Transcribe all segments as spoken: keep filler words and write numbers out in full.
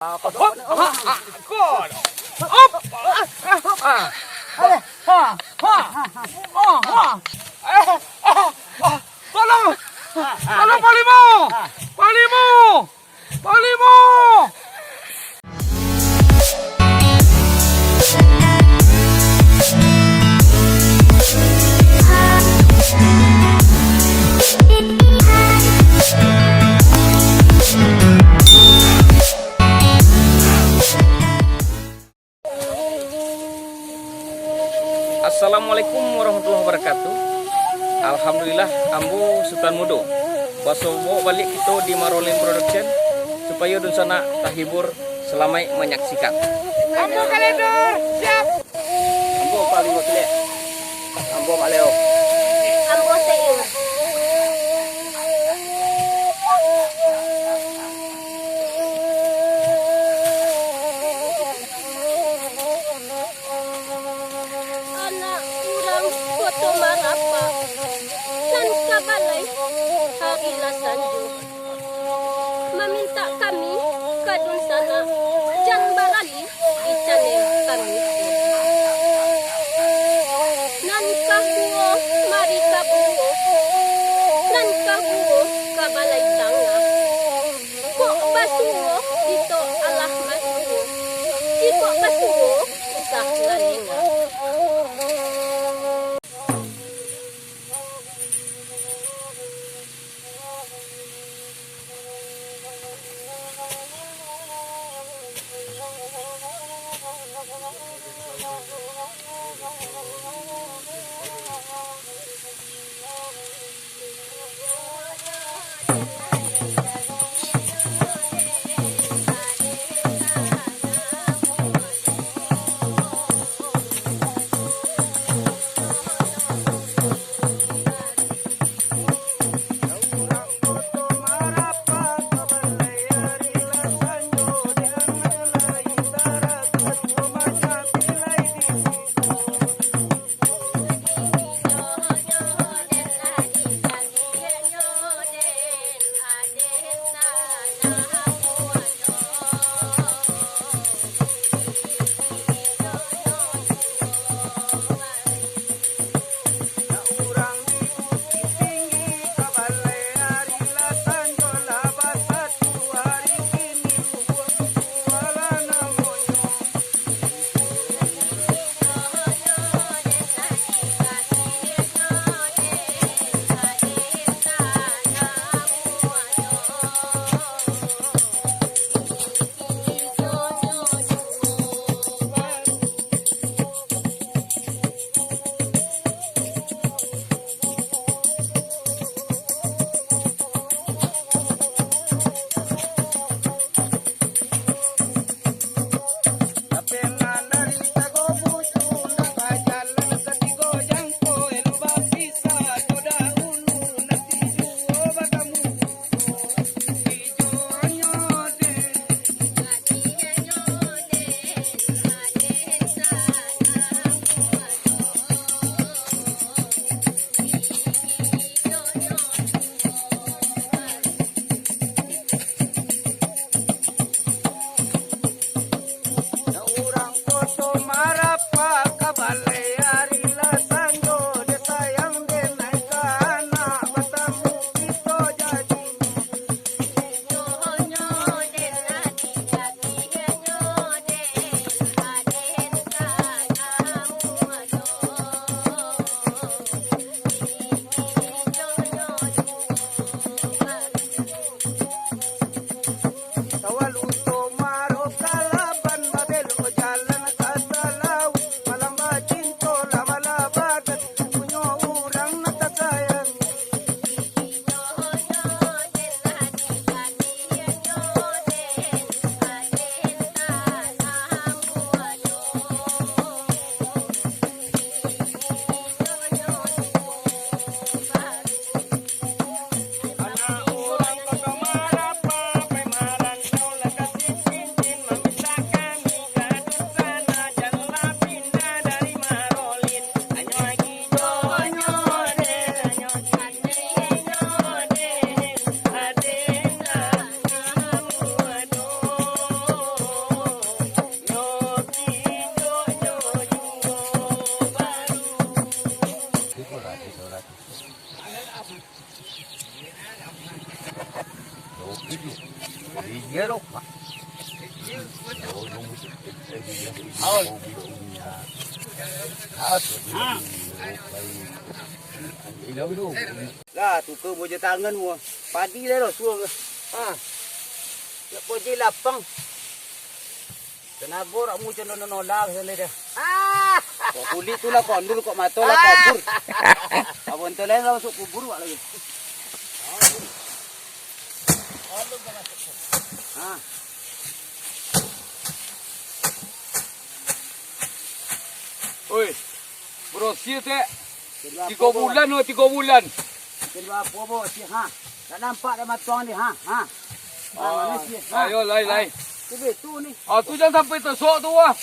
Hop, ha, ha, god. Hop, ha, ha, ha. Ha, ha, ha. Tolong. Tolong, Panglimo. Panglimo. Panglimo. Assalamualaikum warahmatullahi wabarakatuh. Alhamdulillah, ambo Sutan Mudo basobok baliak kito di Maroling Production, supayo dunsanak tahibur. Salamaik manyaksikan. Ambo kalender, siap. Ambo Panglimo Kilek. Ambo Mak Leo. Ambo Seiur. Anak urang Koto Marapa, nan ka balai hari lah sanjo, mamintak kami ka dunsanak jan baralih di channel kami. Nan kaduo mari ka buo, nan kaduo ka balai tangah. Kok basuo kito alah masuo, jikok basuo usah lalengah. Urang Koto Marapa ka balai ari lah sanjo, dek sayang dek naik ka anak, batamu kito jadi. Tawalu tomaro kalaban babelok jalan ka Salawu, malam bajin Lah, tuka bojo tangan mu. Padi lah, Rasul. Ha. Nak bojo lapang. Tenago rak mu cando nonola ka sana dah. Ah! Kok kulik tu lah kondur, kok mato lah kabur. Abon tu lain lah masuk kubur, wak lagi. Ha. Oi, berosia, Tek. Tigo bulan, oh, tigo bulan. Tigo apo, Bos? Ha. Tak nampak dah matang ni, ha. Ha. Ha, mana sih? Ha. Ayo, lai, lai. Tu betul ni. Ah, tu jangan sampai tosok tu, wah.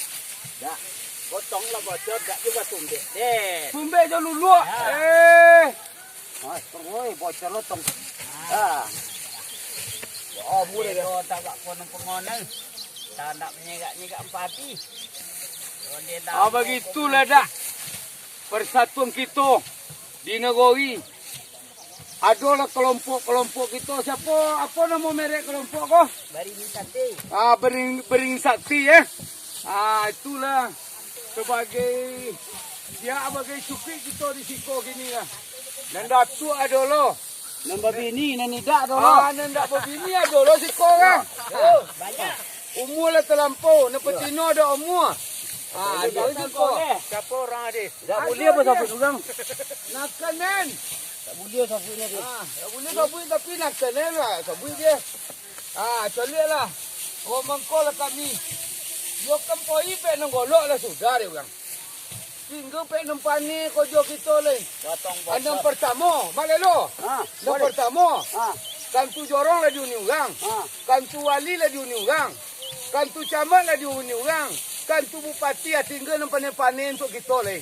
Dak. Potong lah bocor, dak juga tumbek. Deh. Tumbek jo luluak. Ya. Eh. Mas, oi, bocor lo tong. Ah. Oh, boleh dah. Tabak kono pengonang. Tak nak menyegak-nyegak empati. Ah, begitulah dah. Persatuan kito di nagori. Adolah kelompok-kelompok kito. Siapo, apo namo merek kelompok ko? Beringin Sakti. Ah, Bering-, Beringin Sakti, eh. Ah, itulah sebagai, dia sebagai suki kito di siko kini lah. Nan datuak ado lo. Nan babini, nan indak ado lo. Ah, nan indak babini ado lo siko kan. Yo, banyak. Umua lah talampau, nan patino ado umua. Ah, ado siko. Siapo urang ade? Dak buliah apa sabuik urang? Nakanan. Tak buliah sabuiknyo tu. Ah, tak buliah sabuik tapi nakanan lah sabuik dia. Ah, caliak lah. Kok mangko lah kami. Yo kan poi pek nan golok lah sudah deh urang. Tingga pek nan paneh kojo kito lai. Nan partamo, Mak Lelo. Ha, nan partamo. Ha. Kantu jorong lah diuni urang. Ha. Kantu wali lah diuni urang. Kantu camat lah diuni urang. Kantu bupati lah tingga nan paneh-paneh untuak kito lai.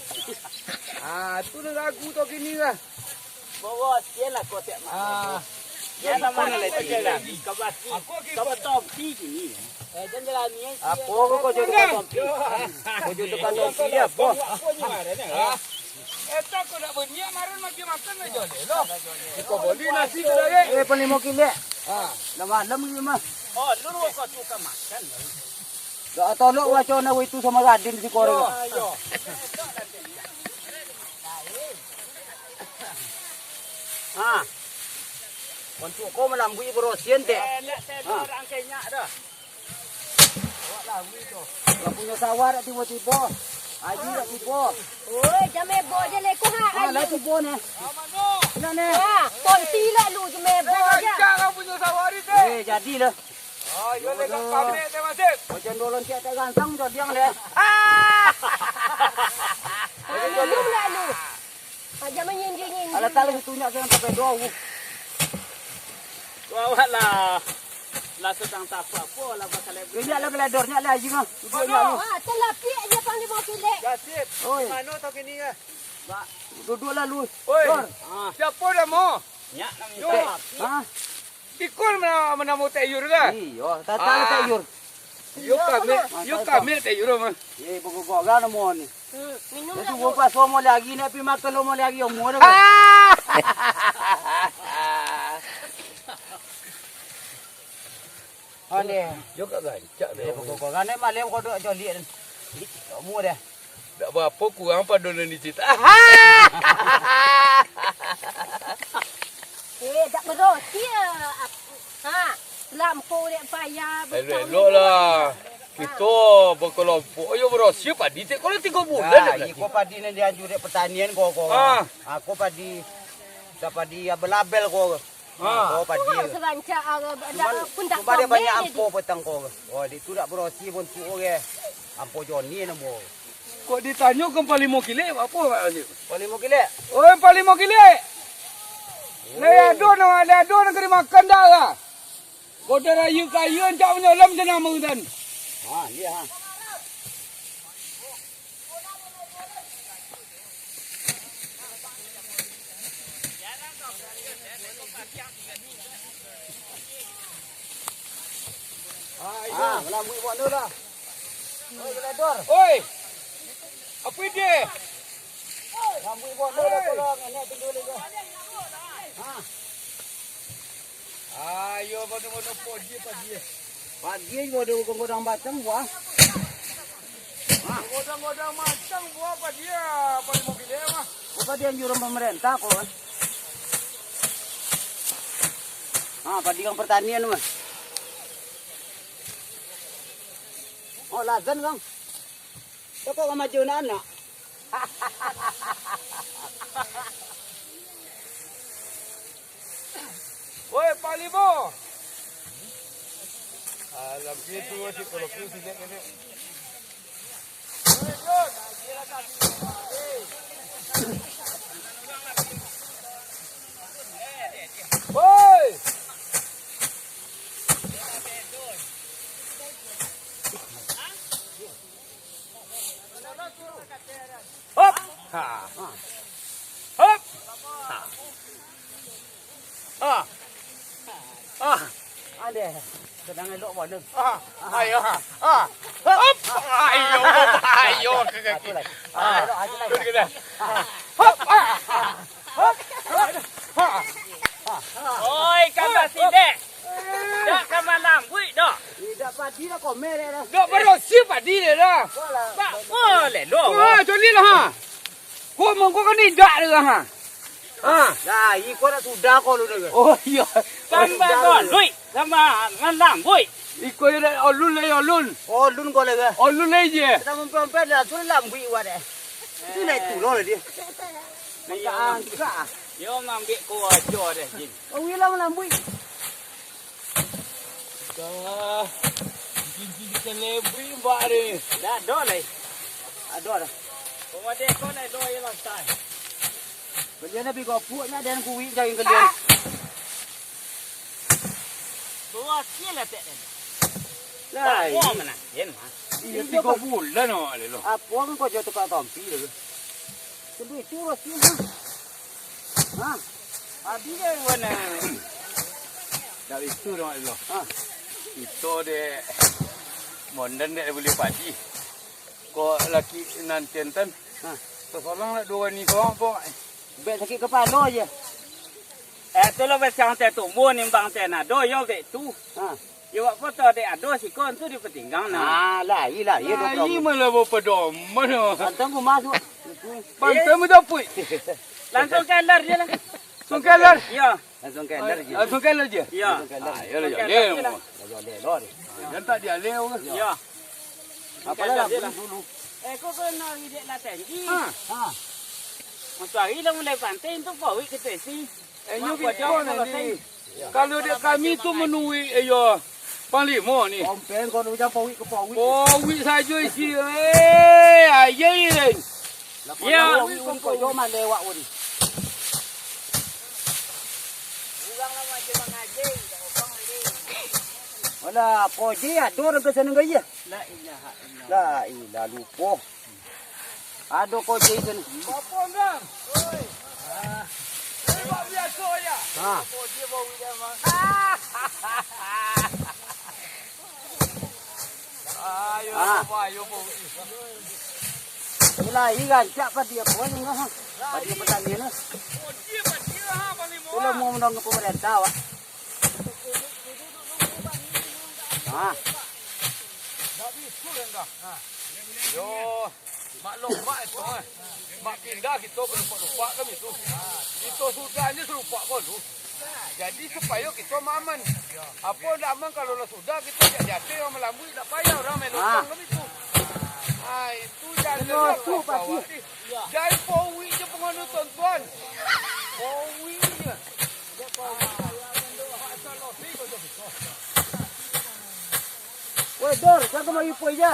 Ah, tu nan ragu tau kini lah. Bawa sian lah kau tiap malam. Ah. Sian lah mana lah itu gila. Kau bati. Kau betompi gini. Eh, jangan jalani, eh. Apo kau, kau jadi tukang tompi? Kau jadi tukang tompi apo? Apo ni marah ni? Ah. Eh, tak kau nak baniak marah macam makan lah joleh lo. Kau beli nasi tu dah, eh. Eh, panglimo kilek. Ah. Dah malam ni mah. Oh, lu kau suka makan. Dak tolok baco nawi tu sama Radin di siko. Yo, yo. Ha. Ontok ko malambuik barosian, Tek. Eh, liek, Tek, ha. Urang kenyak dah. Awak lawi tu. Lah punyo sawah dak tibo-tibo. Haji dak tibo. Oi, jameh bo je leko ha. Ah, lah tibo ni. Nah, ni. Ha, konti lah lu jameh bo je. Eh, rancak lah punyo sawah ni, Tek. Eh, jadilah. Oh, iyo, lagi pamek, Tek Masip. Macam dolon ciek tak gantang, jodiang deh. Ah! Lalu, lalu. Aja manyinjing-nyinjing. Alah, taruh situ nyak, jangan sampai jauh. Wah, wah lah. Lah sedang tak apa-apa lah, bakal. Nyak lah geledor, nyak lah, Haji mah. Duduk nyak lu. Ah, telapiak je pang di bawah pilek. Gasip. Oi. Di mana tau kini, ya? Duduk lah lu. Oi. Dor. Ah. Siapa dah mau? Nyak nak minta maaf. Ha? Ikul mana, mana mau Tek Yur kan? Iyo, datang Tek Yur. Yo kami, yo kami Tek Yur mah. Eh, bogogok kan namo ni. Hmm, minum. Itu gua pas mau lagi, nak pi makan lo mau lagi, omo dah. Ah! Aneh. Yo kak gancak deh. Eh, bogogok kan, eh, malam kau dok joliak. Omo dah. Dak baapo kurang pado nan dicita. Eh, dak baroti, ah. Ha, lampu dek payah. Elok-elok lah. Kito bakalompok. Ayo barosiah padi tek. Kalau tigo bulan dah. Iko padi nan dianjur dek pertanian ko, ko. Ah. Ako padi, dak padi abel-abel ko. Ha. Oh, padi. Cuman, cuman dia banyak ampo petang ko. Oh, di tu dak barosiah pun tu, oke. Ampo Joni namo. Kok ditanyo ka Palimo Kilek, apo, Pak Haji? Palimo Kilek. Oi, Palimo Kilek. Lai ado no, lai ado no kari makan dak lah? Kok dah rayu kayu, ancak manyolam je nama udan. Ha, iya, ha. Ah, malambuik buat tu lah. Oi, geledor. Oi. Apa dia? Malambuik buat tu lah, tolong. Nenek tunggu dulu. Ha. Ayo, bono-bono podi padi. Padi juo ado godang-godang macam buah. Godang-godang macam buah padi, padi mobil mah. Bukan di anjuran pemerintah ko, kan? Ha, padi kang pertanian mah. Oh, lazan, Kang. Kok kamajuan anak? Woi, Panglimo! Alam itu si Koloku sini ini. Woi! Hop! Ha. Hop! Ha. Ah. Ah. Ande, sedang elok badan. Ah. Ayo. Ah. Hop! Ayo, ayo ke kaki. Ah. Elok, ayo, elok. Hop! Ah. Hop! Ah. Oi, kambang sidek. Dak ka malambuik doh. Indak padi lah, komel dah. Dak barosi padi dia dah. Bak mo lelo. Wah, coli lah, ha. Ko mangko kan indak dia, ha. Ha. Lah, iko dah sudah ko lu dah. Oh, iyo. Tambah goluik, tambah malambuik. Iko yo dah olun lah, olun. Olun ko lah. Olun lah je. Kita mempel-mempel dah, sudah lambuik wak deh. Itu naik tulo lah dia. Angkat-angkat. Yo ngambil ko ajo deh, Jin. Awil lah malambuik. Dah, cincin kita lebih, Mbak, ni. Dah, ado lai. Ado dah. Pemadai kau lai, doa yang lantai. Beliau nak pergi gopuk, nak ada yang kuih, jangan kalian. Ah! Bawa hasil lah, Tek, tadi. Lah, bawa mana? Yen, Mas. Iya, tiga bulan awak ni, loh. Apa kan kau jatuh kat tampi, loh? Tunggu itu, Ros, ni, ha? Ha? Habis je, Wan, ah. Dak itu doh, Allah. Ha. Ito dek, mondan dek buli padi. Kok laki nantian tan? Ha. Tasorang nak dua ni sorang, Pok. Bek sakit kepala je. Eh, tu lo bek siang teh tumbuh nimbang teh nado, yo bek tu. Ha. Yo, wak foto dek ado siko tu di petinggang nah. Ah, lah, iya lah, iya. Nah, iya malah bapedoman, oh. Pantang ku masuk. Pantang mu dapui. Langsung kelar je lah. Langsung kelar? Iya. Langsung kelar je. Langsung kelar je? Iya. Langsung kelar. Ah, iya lah, langsung kelar je lah. Jangan tak dialih orang. Iya. Apalah lah, beli dulu. Eh, kau kena ridek lah tinggi. Ha. Ha. Untuk hari lah mulai pantai untuk pawik ke Tesi. Eh, nyo biko nanti. Kalau dek kami tu manuik, eh, yo, Panglimo ni. Kompeng kau tu jangan pawik ke pawik. Pawik sajo isi, eh, ayai. Yo. Pawik kau kau yo malewak wadi. Urang lah aja mangaji, urang ni. Alah, pawik ado urang ke sana ke iya? La ilaha illallah. La ilaha, lupo. Ado kocek itu ni. Apa, Bang? Oi. Ah. Ini buat biasa ya? Ha. Apa dia bau dia, Bang? Ayo, ah. Apa, ayo, bau. Mulai rancak padi apa ni, ha? Padi apa tadi ni? Oh, dia padi, ha, paling murah. Kalau mau menang ke pemerintah, Wak. Ha. Dak bisa dah. Ha. Yo. Mak lompat itu, eh. Mak pindah kito balupak-lupak kan itu. Kito sudah ni salupak ko tu. Jadi supayo kito aman. Apo ndak aman kalau lah sudah kito jak di ateh urang malambuik, ndak payah urang main lotong kan itu. Ah, itu jalan tu, Pak. Jadi pawi je panganu tuan-tuan. Pawi je. Woi, Dor, jangan kemari poi je.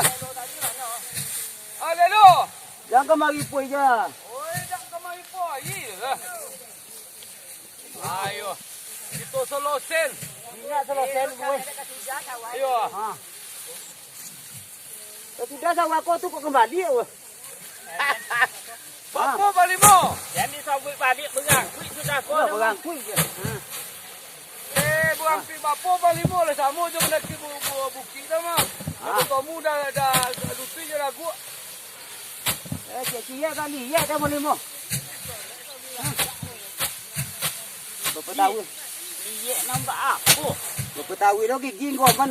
Alelo. Jangan kemari poi je. Oi, jangan kemari poi lah. Ayo. Kita solosen. Ingat solosen, woi. Ayo. Ha. Sudah sawah kau tu kau kembali, woi. Bapo, Panglimo? Jan disabuik baliak, barangkuik sudah ko. Yo, barangkuik je. Ha. Eh, barangkuik bapo, Panglimo? Lah samo jo mandaki bu-, bu-, bukik dah, mah. Ha. Dah batamu dah, dah lutui je laguak. Eh, ciek-ciek kali, iya dah, Panglimo. Ha. Bapo tahu? Iya, nampak apo? Bapo tahu lo gigi kau, man.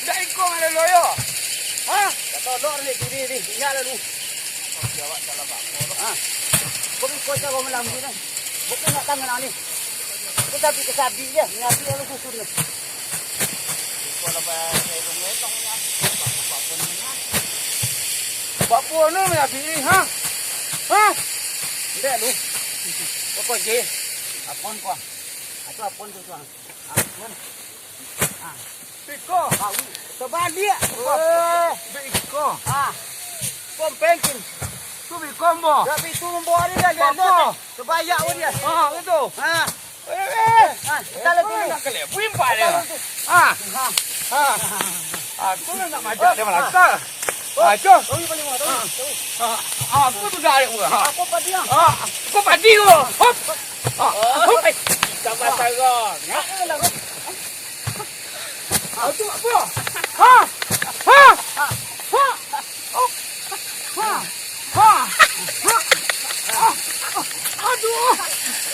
Ndak iko mah lalu yo. Ha? Dak tolok ni, diri ni, indak lalu. Awak salah bako tu. Ha. Kok iko cara malam ni, nah? Bukan nak tangan ni. Kok sabik ke sabik je, ni api lalu susun ni. Iko lah, Bang, saya hitung-hitung ni. Apa-apa ni, ha? Ha? Ndak lu. Pokok je. Apon ko. Atau apon tu, tuan. Apon. Ah. Biko. Bau. Terbalik. Eh. Biko. Ah. Pom pengkin. Tu biko, Ambo. Tapi tu membawa dia, dia, dia. Bako. Terbayak pun dia. Ah, betul. Ah. Eh, eh. Ah, kita lagi dulu. Nak kelek, buimpak dia. Kita lagi. Ah. Ah. Ah. Ah, tu nak majak dia malakal. Ah, tu. Tahu paling mana, tahu. Ah. Ah, aku tu dah ada. Ah. Apa padi, ah? Ah, aku padi tu. Hop. Ikan basarang. Ha! Ha! Ha! Ha! Ha! Ha! Aduh!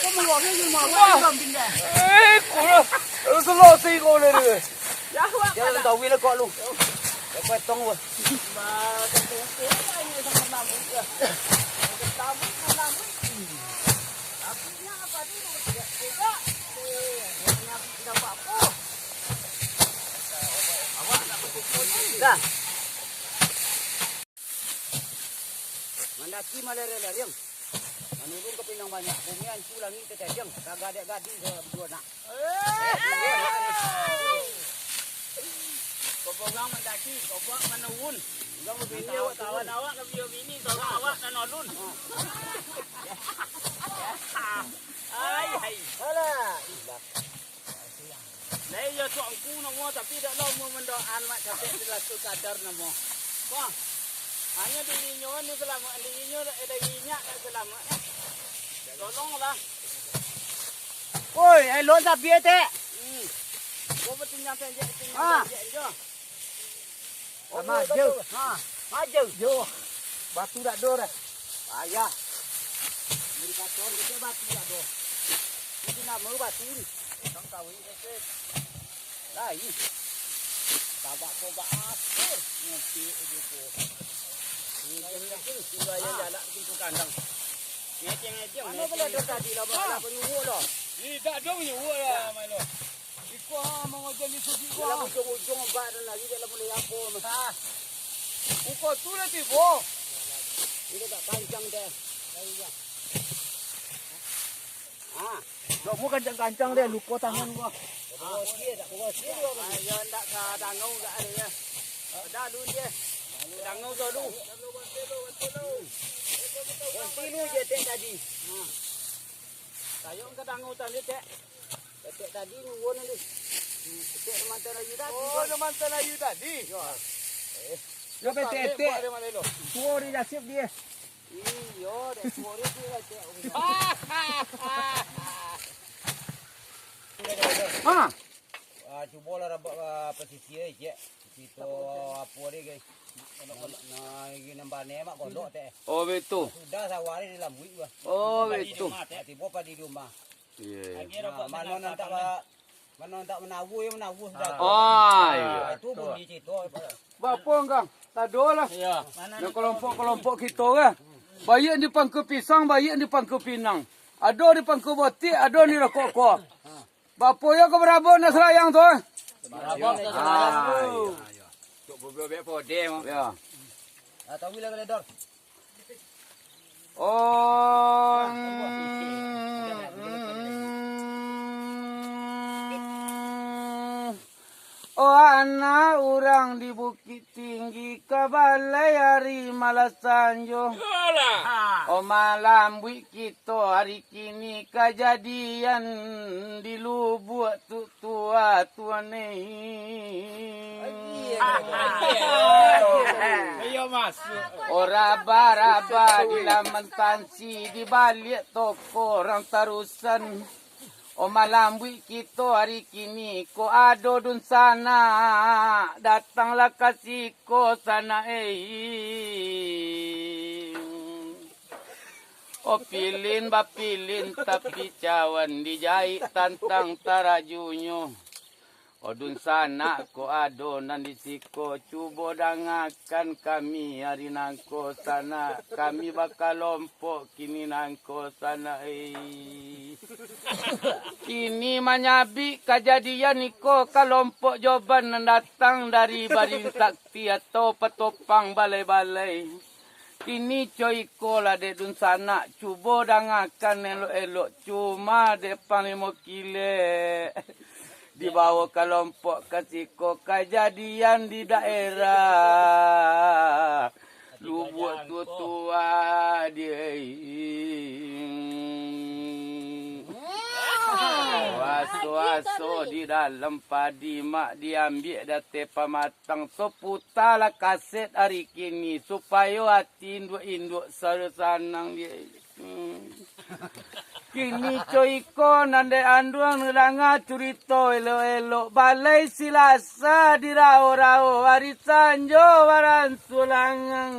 Kau mengeluarkan je, Mak. Wah. Eh, kurang. Selesai kau ni. Jangan tahu lah kau lu. Kau potong, wah. Dah. Mandaki malereng-lereng, manurun ka pinang banyak, bumi ancu langik tacadiang, tagadek gading ka duo nak. Kobongang mandaki, kobongang manurun. Urang babini awak kawan turun. Awak ka bini, tolong awak nan olun. Ai, ai. Alah. Lai iyo tuangku namo, tapi dak lo umua mandoaan mak capek di lasu kadar namo. Wah. Hanya diri nyo ni selamat, diri nyo dari inyak dak selamat. Tolonglah. Woi, elok tapi, Tek. Hmm. Gua bertinjang senjek, tinjang senjek jo. Sama aja. Ha, aja. Yo. Batu dak ado dah. Payah. Indikator kito batu dak ado. Itu nama batu ni. Tang tahu ini, Tek. Lain. Tabak coba apa? Ngopi aja tu. Ini dia tu, sudah ya jalan pintu kandang. Ngeceng-ngeceng. Mana boleh ada tadi lah, bak lah penyuwuk lah. Ih, tak ada penyuwuk lah, Milo. Iko ha, mangojan di sudi ko. Dalam ujung-ujung obat dan lagi dalam mulai apa mah. Ha. Uko tu lah tibo. Ini tak kancang deh. Ha. Dak mau kancang-kancang deh, luko tangan gua. Bawa sikit, tak bawa sikit dulu. Ah, ya, ndak ka dangau gak ada ya. Dah dulu dia. Dangau dulu. Kunci lu je, Tek, tadi. Ha. Sayang ka dangau tadi, Tek. Tek tadi nunggu ni. Tek mantan ayu tadi. Oh, kan? Mantan ayu tadi. Yo. Eh. Yo, Tek, Tek. Tuo di jasip dia. Iyo, dek suara tu lah, Tek. Ha. Ah, cubolah rabak, ah, pesisir, cek. Situ apo dia, guys. Nah, lagi nambah ne mak kodok, Tek. Oh, betul. Sudah sawah ni dilambuik, bah. Oh, betul. Tibo padi di rumah. Iya. Nah, mano nan tak ba-, mano nan tak manabuh, ya manabuh sudah. Oh, iya. Itu bunyi cerita. Bapo, Kang? Tado lah. Iya. Nan kelompok-kelompok kito kan. Baiak di pangka pisang, baiak di pangka pinang. Ado di pangka botik, ado di rokok ko. Bapo yo ka barabot nak sarayang tu, eh? Barabot nak sarayang tu. Ah, iya, iya. Tok bobek podeh, Mang. Ya. Ah, tahu lah, Dor. Oh, mm, oh, anak urang di Bukittinggi, ka balai ari malah sanjo. Alah. Oh, malambuik kito ari kini, kajadian di Lubuak tu tua-tua ni. Ayo masuk. Oh, raba-raba di laman tansi, di baliak toko urang tarusan. Oh, malambuik kito ari kini, ko ado dunsanak, datanglah ka siko sanak, eh. Oh, pilin bapilin, tapi cawan dijaik tantang tarajunyo. Oh, dunsanak, ko ado nan di siko, cubo dangakan kami ari nangko sanak, kami bakalompok kini nangko sanak, eh. Kini manyabik kajadian iko, kalompok Joban nan datang dari Barintak ti atau Patopang Balai-balai. Kini co iko lah dek dunsanak, cubo dangakan elok-elok, cuma dek Panglimo Kilek dibawo kalompok ka siko, kajadian di daerah Lubuak Tutua di Aso-aso di dalam padi mak diambiak date pamatang, so putalah kaset ari kini, supayo ati induak-induak sa-, sanang di, hmm. Kini co iko nan dek anduang danga curito elok-elok, balai silasa dirao-rao, ari sanjo baransulangan.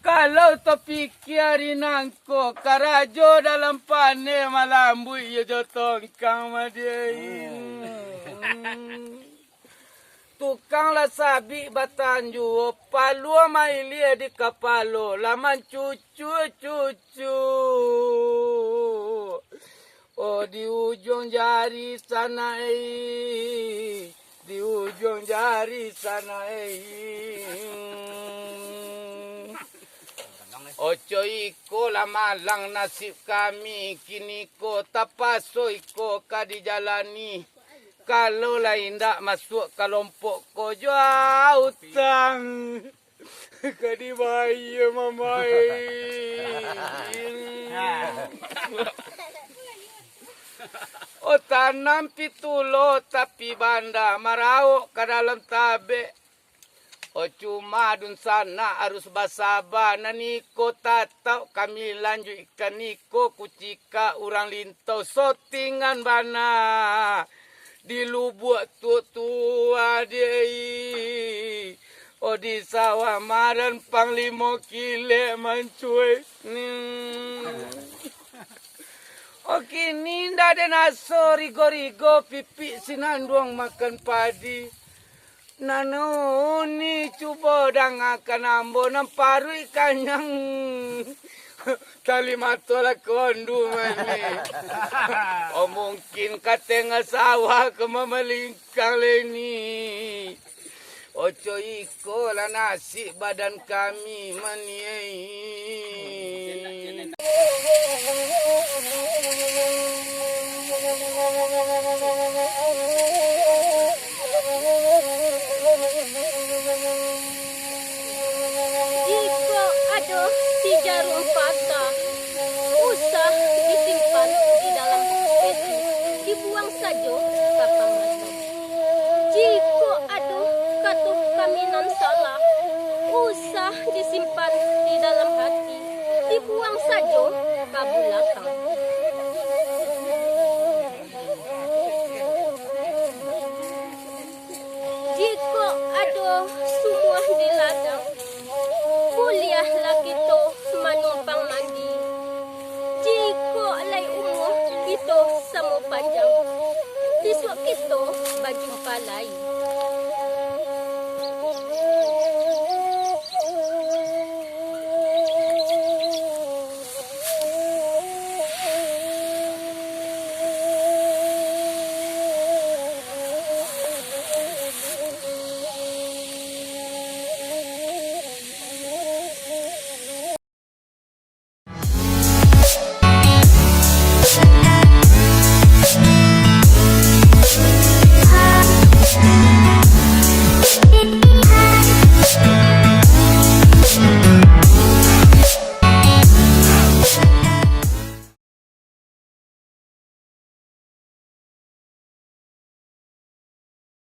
Kalau tapikia ari nangko, karajo dalam paneh malambuik iyo jo tongkang madiai. Tukang lah sabik batanjuo, paluah mailia di kapalo, lah mancucuak-cucuak. Oh, di ujuang jari sana, ei, di ujuang jari sana, ei. Oco iko lah malang nasib kami, kini ko tapaso iko ka dijalani. Kalau lah indak masuak kalompok ko jo utang, ka dibayia mamaik. Oh, tanam pitulo tapi banda, maraok ka dalam tabek. Oh, cuma dunsanak harus basaba, nan iko tatauk kami lanjuikkan, iko kucikak urang lintau, sotingan bana di lubuak tu, tu adai. Oh, di sawah maran Panglimo Kilek mancuek. Hmm. Oh, kini ndak den aso rigo-rigo pipik sinanduang makan padi. Nan uni cubo dangakan ambo, nan paruik kanyang, tali mato lah kondu mani. Oh, mungkin ka tengah sawah ka mamalingkang lai ni. Oco iko lah nasib badan kami mani. Jikok ado si jaruang patah, usah disimpan di dalam peti, dibuang sajo ka pamati. Jikok ado kato kami nan salah, usah disimpan di dalam hati, dibuang sajo ka bulakang. Jikok ado sumuah di ladang, buliahlah kito manumpang mandi. Jikok lai umua kito samo panjang, bisuak kito bajumpa lai.